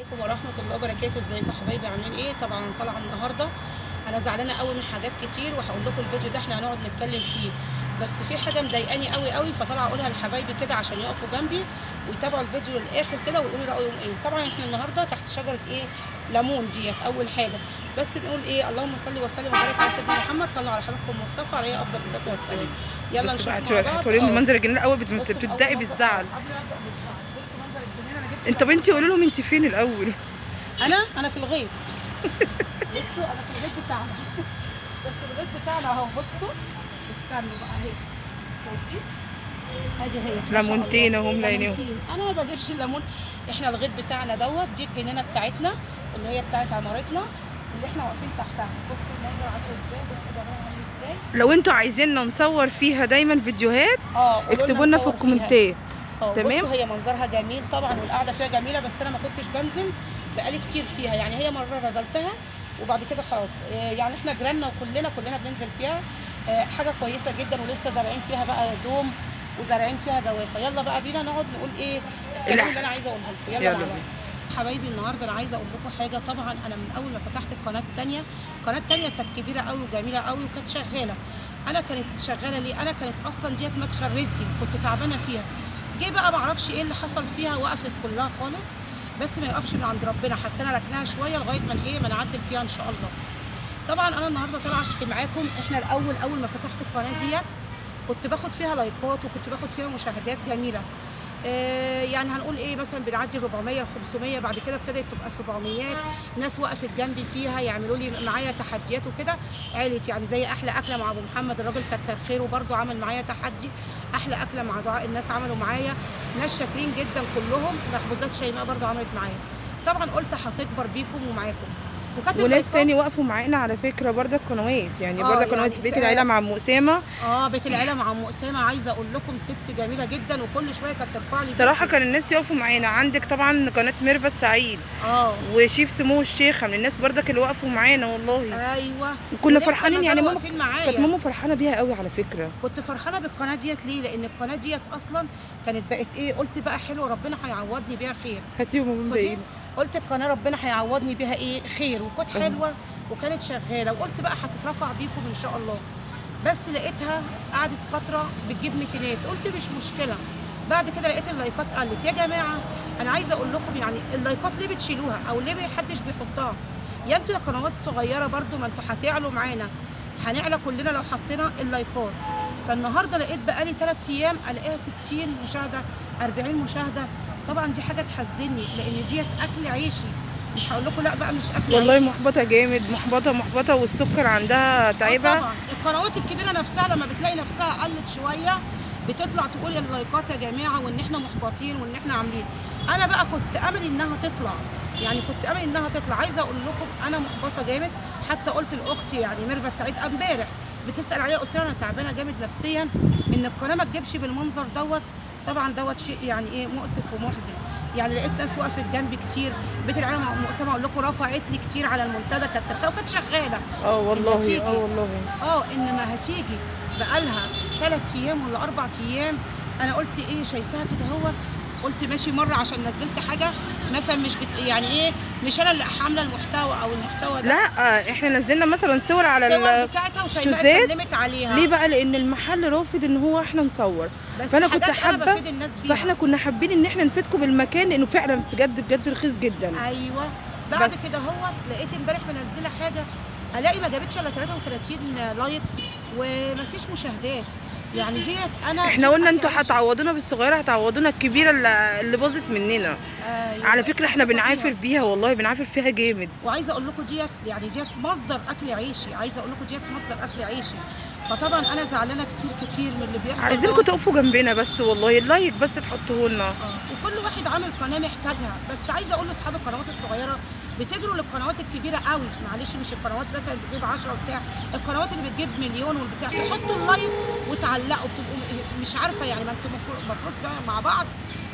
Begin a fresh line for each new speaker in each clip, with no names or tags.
عليكم ورحمة الله وبركاته. ازيكم حبايبي، عاملين ايه؟ طبعا انا طالعه النهارده، انا زعلانة قوي من حاجات كتير وهقول لكم الفيديو ده احنا هنقعد نتكلم فيه، بس في حاجة مضايقاني قوي قوي، فطالعه اقولها لحبايبي كده عشان يقفوا جنبي ويتابعوا الفيديو للاخر كده ويقولوا رايهم ايه. طبعا احنا النهارده تحت شجرة ايه؟ ليمون ديت. اول حاجة بس نقول ايه؟ اللهم صل وسلم وبارك على سيدنا محمد، صلوا على حبيبكم مصطفى عليه افضل الصلاة والسلام. يلا
بس
نشوف
بقى
مع بعض.
هتوريهم المنظر الجنين الاول.
بصوا
بتبدأي
الأول
بالزعل.
قبل ما ابدا بالزعل، بصوا منظر الجنينة. انا جبت
انت بنتي قولي لهم انت فين الاول.
انا في الغيط. بصوا انا في الغيط بتاعنا، بس الغيط بتاعنا اهو. بصوا استنوا بقى اهي، شايفين؟ ادي هي ما شاء
ليمونتين
الله.
اهم لعينيهم.
ليمونتين. انا ما بجيبش الليمون، احنا الغيط بتاعنا دوت، دي الجنينة بتاعتنا اللي هي بتاعت عمارتنا اللي احنا واقفين تحتها. بصوا المنظر عامل ازاي، بصوا جمالها عامل ازاي.
لو انتوا عايزيننا نصور فيها دايما فيديوهات
اه قولوا
اكتبوا لنا في
نصور فيها.
الكومنتات.
تمام.
تمام.
بصوا هي منظرها جميل طبعا والقعده فيها جميلة، بس انا ما كنتش بنزل بقالي كتير فيها، يعني هي مرة نزلتها وبعد كده خلاص. يعني احنا جيراننا وكلنا بننزل فيها. حاجة كويسة جدا، ولسه زارعين فيها بقى دوم وزارعين فيها جوافه. يلا بقى بينا نقعد نقول ايه الكلام اللي انا عايزه اقوله لكم. يلا
يلا
مع بعض.
بينا.
حبايبي النهارده انا عايزه اقول لكم حاجة. طبعا انا من اول ما فتحت القناة الثانية، القناة الثانية كانت كبيرة قوي وجميلة قوي وكانت شغالة. انا كانت شغالة ليه؟ انا كانت اصلا ديت مدخل رزقي، كنت تعبانة فيها. جه بقى معرفش ايه اللي حصل فيها، وقفت كلها خالص، بس ما يقفش من عند ربنا، حتى انا ركناها شوية لغاية ما ايه ما نعدل فيها ان شاء الله. طبعا انا النهارده طالعه احكي معاكم. احنا الاول اول ما فتحت القناة ديت كنت باخد فيها لايكات وكنت باخد فيها مشاهدات جميلة. يعني هنقول ايه، مثلا بنعدي 400 500، بعد كده ابتدت تبقى 700. ناس وقفت جنبي فيها يعملوا لي معايا تحديات وكده، عالت يعني زي احلى اكله مع ابو محمد، الراجل كتر خيره برده عمل معايا تحدي احلى اكله مع دعاء، الناس عملوا معايا، ناس شاكرين جدا كلهم. مخبوزات شيماء برده عملت معايا. طبعا قلت هتكبر بيكم ومعاكم، وكانت
وناس
اللايكات
تاني وقفوا معانا على فكرة برضه القنوات، يعني برضه قنوات
يعني
بيت العيلة مع ام اسامة.
بيت العيلة مع ام اسامة، عايزه اقول لكم ست جميلة جدا، وكل شوية كانت ترفع لي
صراحة
فيديو.
كان الناس يقفوا معانا. عندك طبعا قناة ميرفت سعيد وشيف سمو الشيخه، من الناس برضك اللي وقفوا معانا والله.
ايوه،
وكنا
ولسه
فرحانين
ما
يعني.
زالوا
ماما
واقفين معايا.
كانت ماما فرحانة بيها قوي على فكرة.
كنت فرحانة بالقناة ديت ليه؟ لان القناة ديت اصلا كانت بقت ايه، قلت بقى حلو ربنا هيعوضني بيها خير.
هاتيهم هم
خدي،
باقيين.
قلت القناة ربنا هيعوضني بيها ايه خير، وكانت حلوة وكانت شغالة، وقلت بقى هتترفع بيكم ان شاء الله. بس لقيتها قعدت فترة بتجيب ميتينات، قلت مش مشكلة. بعد كده لقيت اللايكات قلت. يا جماعة انا عايزه اقول لكم يعني اللايكات ليه بتشيلوها او ليه محدش بيحطها؟ يا انتوا يا قنوات صغيرة برضو، ما انتوا هتعلوا معانا، هنعلى كلنا لو حطينا اللايكات. فالنهارده لقيت بقالي 3 ايام الاقيها 60 مشاهده 40 مشاهده. طبعا دي حاجة تحزني، لان ديت اكل عيشي، مش هقول لكم لا بقى مش اكل
والله
عيشي.
محبطة جامد، محبطة محبطة، والسكر عندها تعبه.
طبعا القنوات الكبيرة نفسها لما بتلاقي نفسها قلت شوية بتطلع تقول اللايكات يا جماعة، وان احنا محبطين وان احنا عاملين. انا بقى كنت املي انها تطلع، يعني كنت املي انها تطلع. عايزه اقول لكم انا محبطة جامد، حتى قلت لاختي يعني ميرفت سعيد امبارح بتسال عليا، قلت لها انا تعبانة جامد نفسيا ان القناة ما تجيبش بالمنظر دوت. طبعا دوت شيء يعني ايه مؤسف ومحزن. يعني لقيت ناس وقفت جنبي كتير، بيت العيلة مع ام اسامة اقول لكم رفعت لي كتير على المنتدى، كانت ترخية وكانت شغالة.
والله
النتيجة.
والله.
انما هتيجي بقالها 3 ايام ولا 4 ايام. انا قلت ايه شايفاها كده، هو قلت ماشي مرة عشان نزلت حاجة مثلا مش يعني ايه، مش انا اللي عامله المحتوى او المحتوى ده،
لا احنا نزلنا مثلا صور على
الصور بتاعتها وشايفاها
الشوزات.
اتكلمت عليها.
ليه بقى؟ لان المحل رافض ان هو احنا نصور.
بس
فانا كنت
حاجات أنا
حابة،
بفيد الناس بيها.
فاحنا كنا حابين ان احنا نفيدكم بالمكان، لانه فعلا بجد بجد رخيص جدا.
ايوه. بعد
بس.
كده هو لقيت امبارح منزله حاجة، الاقي ما جابتش الا 33 like ومفيش مشاهدات. يعني ديت انا
احنا قلنا انتوا
أكل عيشي.
هتعوضونا بالصغيره، هتعوضونا الكبيرة اللي باظت مننا.
أيوة.
على فكرة احنا بنعافر بيها والله، بنعافر فيها جامد.
وعايزه اقول لكم ديت يعني ديت مصدر اكل عيشي، عايزه اقول لكم ديت مصدر اكل عيشي. فطبعا انا زعلانة كتير كتير من اللي بيحصل
عايزينكم
دوت.
تقفوا جنبنا بس والله، ال like بس تحطوه لنا.
وكل واحد عامل قناة محتاجها. بس عايزه اقول لاصحاب القنوات الصغيرة بتجروا للقنوات الكبيرة قوي، معلش مش القنوات مثلا بتجيب 10 وبتاع، القنوات اللي بتجيب مليون والبتاع، تحطوا ال like وتعلقوا، بتبقوا مش عارفه يعني، ما انتوا المفروض بقى مع بعض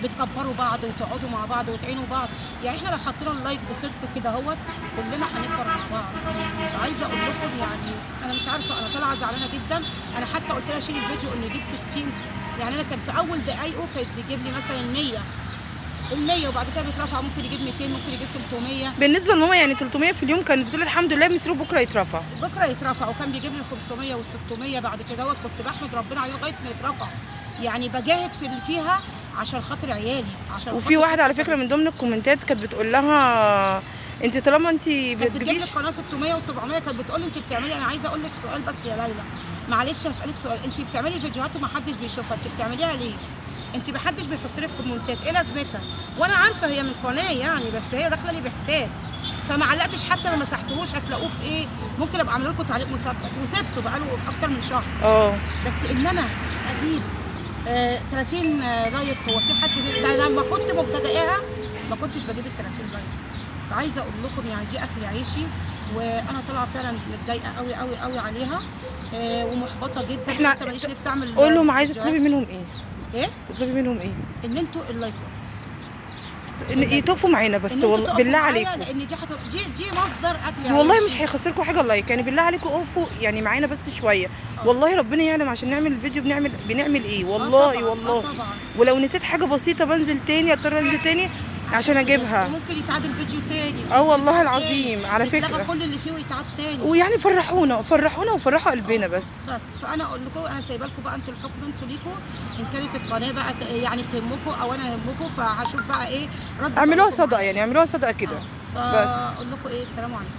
بتكبروا بعض وتقعدوا مع بعض وتعينوا بعض. يعني احنا لو حطينا ال like بصدق كده اهوت كلنا هنكبر مع بعض. فعايزه اقول لكم يعني انا مش عارفه، انا طالعه زعلانة جدا. انا حتى قلت لها شيلي الفيديو انه يجيب 60، يعني انا كان في اول دقايقه كانت بيجيب لي مثلا 100، ال 100، وبعد كده بيترفع، ممكن يجيب 200، ممكن يجيب 300.
بالنسبة لماما يعني 300 في اليوم كانت بتقول الحمد لله مصروف بكره يترفع.
بكره يترفع، وكان بيجيب لي 500 وال 600 بعد كده دوت. كنت بحمد ربنا عليه لغاية ما يترفع، يعني بجاهد في اللي فيها عشان خاطر عيالي، عشان
وفي واحدة على فكرة من ضمن الكومنتات كانت بتقول لها انت طالما انت
كانت بتجيب لي
بتجيبيش
القناة 600 و700، كانت بتقول لي انت بتعملي. انا عايزه اقول لك سؤال بس يا ليلى، معلش هسالك سؤال، انت بتعملي فيديوهات ومحدش بيشوفها، انت بتعمليها ليه؟ انت محدش بيحط لك كومنتات، ايه لازمتها؟ وانا عارفه هي من قناة يعني، بس هي داخله لي بحساب، فما علقتش حتى ما مسحتهوش. هتلاقوه في ايه؟ ممكن ابقى اعمل لكم تعليق مثبت، وسبته بقاله اكتر من شهر. بس ان انا اجيب 30 like، هو في حد ده لما كنت مبتدئاها ما كنتش بجيب ال 30 like. فعايزه اقول لكم يعني دي اكل عيشي، وانا طالعه فعلا متضايقة قوي قوي قوي عليها، ومحبطه جدا.
احنا
حتى ماليش نفسي اعمل
قول لهم عايزه
فيديوهات.
تطلبي منهم ايه؟
ايه؟
تطلبي منهم ايه؟
ان انتوا اللايكات
ان يتقفوا معانا
إن
بس،
انتوا
والله
تقفوا
بالله
معايا،
عليكم،
لان دي دي مصدر اكل
والله
عيشي.
مش هيخسركم حاجة ال like، يعني بالله عليكم اقفوا يعني معانا بس شوية. والله ربنا يعلم عشان نعمل الفيديو بنعمل ايه والله.
طبعاً،
والله
طبعاً.
ولو نسيت حاجة بسيطة بنزل تاني، اضطر انزل تاني عشان اجيبها.
وممكن يتعادل فيديو تاني.
والله العظيم على
يتلغى
فكرة.
كل اللي فيه ويتعاد تاني.
ويعني فرحونا فرحونا وفرحوا قلبنا بس.
بس فانا اقول لكم، انا سايبه لكم بقى انتوا الحكم، انتوا ليكم ان كانت القناة بقى يعني تهمكم او انا اهمكم، فهشوف بقى ايه رد
اعملوها
فعلكم.
صدقه، يعني اعملوها صدقه كده. بس
اقول لكم ايه، السلام عليكم.